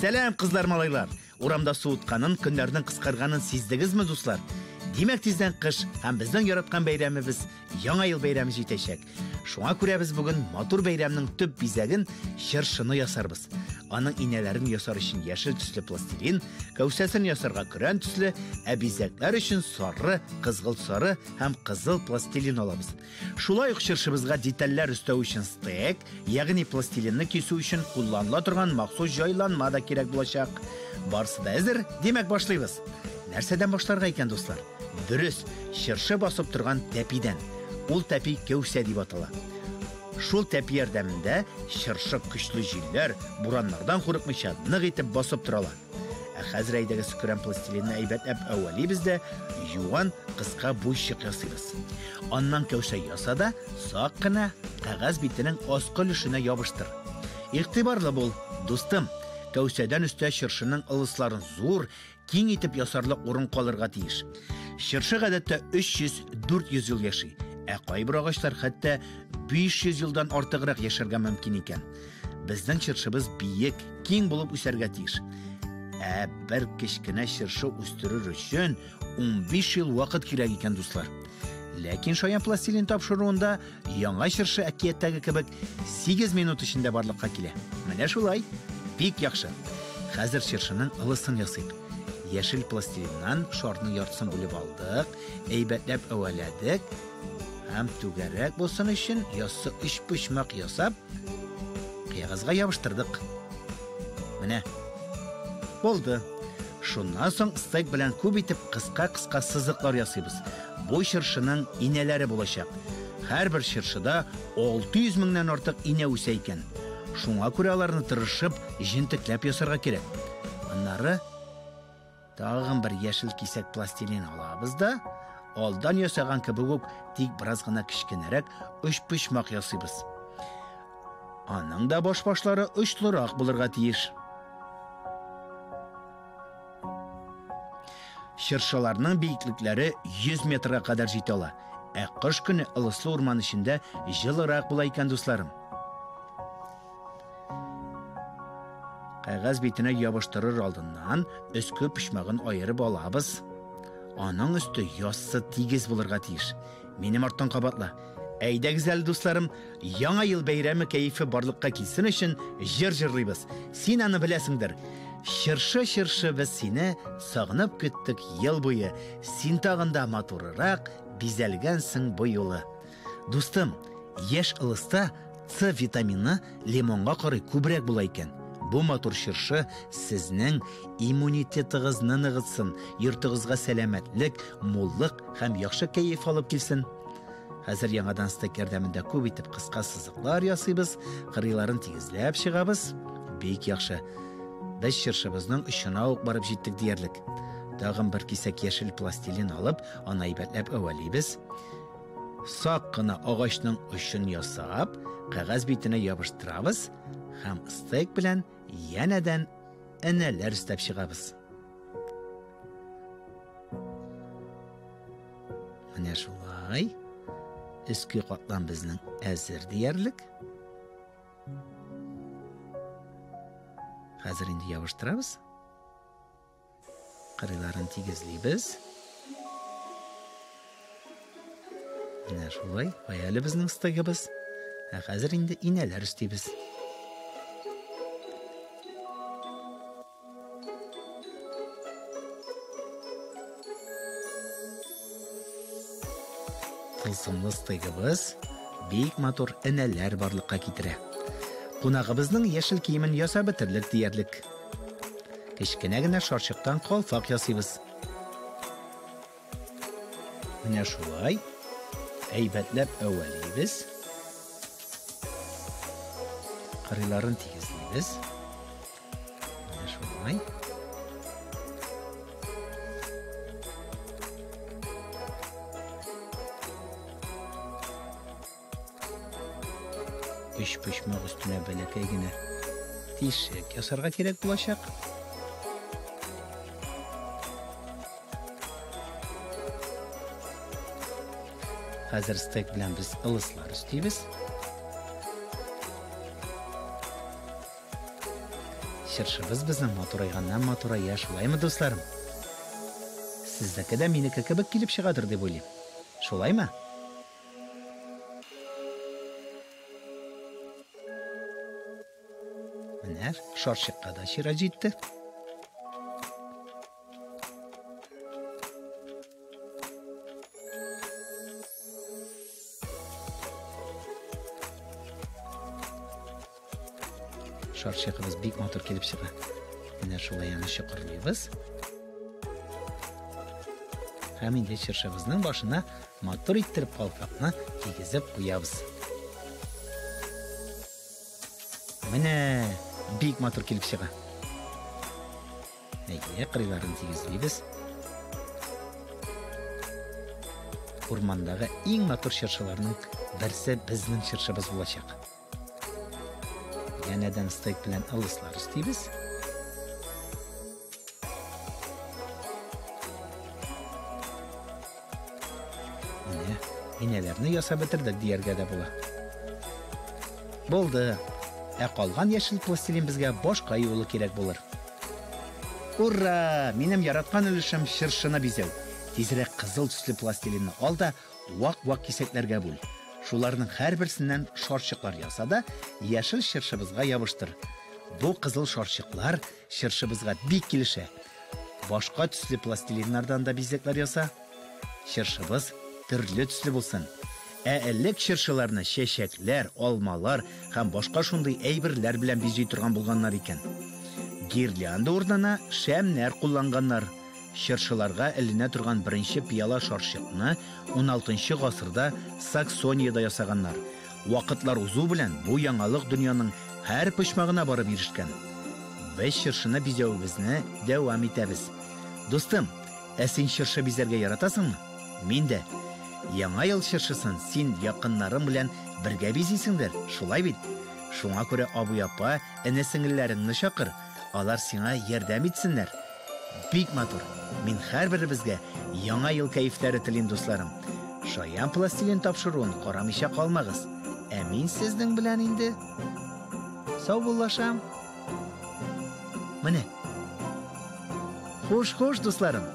Сәлам, кызлар, малайлар! Урамда суытканын, көннәрнең кыскарганын сиздегезме, дуслар? Димәк, тиздән кыш һәм безнең яраткан бәйрәмебез Яңа ел бәйрәме җитәчәк. Шуңа күрә без бүген матур бәйрәмнең төп бизәген чыршыны ясарбыз. Аның инәләрен ясар өчен яшел төсле пластилин, кәүсәсен ясарга көрән төсле, ә бизәкләр өчен сары, кызгылт сары һәм кызыл пластилин алабыз. Шулай ук чыршыбызга детальләр өстәү өчен стек, ягъни пластилинны кисү өчен кулланыла торган махсус җайланма да кирәк булачак. Барысы да әзер, димәк, башлыйбыз. Нәрсәдән башларга икән, дуслар? Дөрес, чыршы басып торган тәпидән. Ул тәпи кәүсә дип атала. Шул тәпи ярдәмендә чыршы көчле җилләр, бураннардан курыкмыйча нык итеп басып тора ала. Ә хәзер әйдәгез көрән пластилинны әйбәтләп әвәлибез дә юан, кыска буйчык ясыйбыз. Аннан кәүсә яса да, сак кына кәгазь битенең аскы өлешенә ябыштыр. Игътибарлы бул, дустым. Кәүсәдән өстә чыршының ылысларын зур, киң итеп ясарлык урын калырга тиеш. Чыршы гадәттә 300-400 ел яши, ә кайбер агачлар хәтта 500 елдан артыграк яшәргә мөмкин икән. Безнең чыршыбыз биек, киң булып үсәргә тиеш. Ә бер кечкенә чыршы үстерер өчен 15 ел вакыт кирәк икән, дуслар. Ләкин шаян пластилин тапшыруында яңа чыршы әкияттәге кебек 8 минут эчендә барлыкка килә. Менә шулай. Бик яхшы. Хәзер чыршының ылысын ясыйк. Яшел пластилиннан шарның яртысын бүлеп алдык, әйбәтләп әвәләдек һәм түгәрәк булсын өчен яссы өчпочмак ясап, кәгазьгә ябыштырдык. Менә. Булды. Шуннан соң стек белән күп итеп кыска-кыска сызыклар ясыйбыз. Бу чыршының инәләре булачак. Һәрбер чыршыда 600 меңнән артык инә үсә икән. Шуңа күрә аларны тырышып, җентекләп ясарга кирәк. Аннары тагын бер яшел кисәк пластилин алабыз да, алдан ясаган кебек үк, тик бераз гына кечкенәрәк өчпочмак ясыйбыз. Аның да баш-башлары очлырак булырга тиеш. Чыршыларның биеклекләре 100 метрга кадәр җитә ала. Ә кыш көне ылыслы урман эчендә җылырак була икән, дусларым. Кәгазь битенә ябыштырыр алдыннан өске почмагын аерып алабыз. Аның өсте яссы тигез булырга тиеш. Минем арттан кабатла. Әйдәгез әле, дусларым, Яңа ел бәйрәме кәефе барлыкка килсен өчен җыр җырлыйбыз. Син аны беләсеңдер. Чыршы, чыршы, без сине сагынып көттек ел буе. Син тагын да матурырак бизәлгәнсең бу юлы. Дустым, яшь ылыста С витамины лимонга карый күбрәк була икән. Бу матур чыршы сезнең иммунитетыгызны ныгытсын, йортыгызга сәламәтлек, муллык һәм яхшы кәеф алып килсен. Хәзер яңадан стек ярдәмендә күп итеп кыска сызыклар ясыйбыз, кырыйларын тигезләп чыгабыз. Бик яхшы. Без чыршыбызның очына ук барып җиттек диярлек. Тагын бер кисәк яшел пластилин алып, аны әйбәтләп әвәлибез. Сак кына агачның очын ясап, кәгазь битенә ябыштырабыз һәм стейк белән янәдән энәләр өстәп чыгабыз. Менә шулай. Өске катлам безнең әзер диярлек. Хәзер инде ябыштырабыз. Кырыйларын тигезлибез. Менә шулай. Кая әле безнең стегыбыз? Ә хәзер инде инәләр өстибез. Тылсымлы стегыбыз бик матур энәләр барлыкка китерә. Кунагыбызның яшел киемен ясап бетердек диярлек. Кечкенә генә шарчыктан калфак ясыйбыз. Менә шулай әйбәтләп әвәлибез. Кырыйларын тигезлибез. Менә шулай. Өч почмак өстенә бәләкәй генә тишек ясарга кирәк булачак. Хәзер стейк белән без ылыслар өстибез. Чыршыбыз безнең матурайганнан матурая, шулаймы, дусларым? Сезнеке дә минеке кебек килеп чыгадыр дип уйлыйм. Шулаймы? Менә шарчыкка да чират җитте. Шарчыгыбыз бик матур килеп чыга. Менә шулай аны чокырлыйбыз. Һәм инде чыршыбызның башына матур иттереп калфакны кигезеп куябыз. Менә бик матур килеп чыга. Әйе, кырыйларын тигезлибез. Урмандагы иң матур чыршыларның берсе безнең чыршыбыз булачак. Янәдән стейк белән ылыслар өстибез. Менә инәләрне ясап бетердек дияргә дә була. Булды. Ә калган яшел пластилин безгә башка юлы кирәк булыр. Ура! Минем яраткан өлешем чыршыны бизәү. Тизрәк кызыл төсле пластилинны ал да вак-вак кисәкләргә бүл. Шуларның һәрберсеннән шарчыклар яса да, яшел чыршыбызга ябыштыр. Бу кызыл шарчыклар чыршыбызга бик килешә. Башка төсле пластилиннардан да бизәкләр яса. Чыршыбыз төрле төсле булсын. Ә элек чыршыларны чәчәкләр, алмалар һәм башка шундый әйберләр белән бизи торган булганнар икән. Гирлянда урынына шәмнәр кулланганнар. Чыршыларга эленә торган беренче пыяла шарчыкны 16 гасырда Саксониядә ясаганнар. Вакытлар узу белән бу яңалык дөньяның һәр почмагына барып ирешкән. Без чыршыны бизәвебезне дәвам итәбез. Дустым, ә син чыршы бизәргә яратасыңмы? Мин дә. Яңа ел чыршысын син якыннарың белән бергә бизисеңдер, шулай бит? Шуңа күрә абый-апа, эне-сеңелләреңне чакыр, алар сиңа ярдәм итсеннәр. Бик матур. Мин һәрберебезгә яңа ел кәефләре телим, дусларым. Шаян пластилин тапшыруын карамыйча калмагыз. Ә мин сезнең белән инде саубуллашам. Менә. Хуш, хуш, дусларым.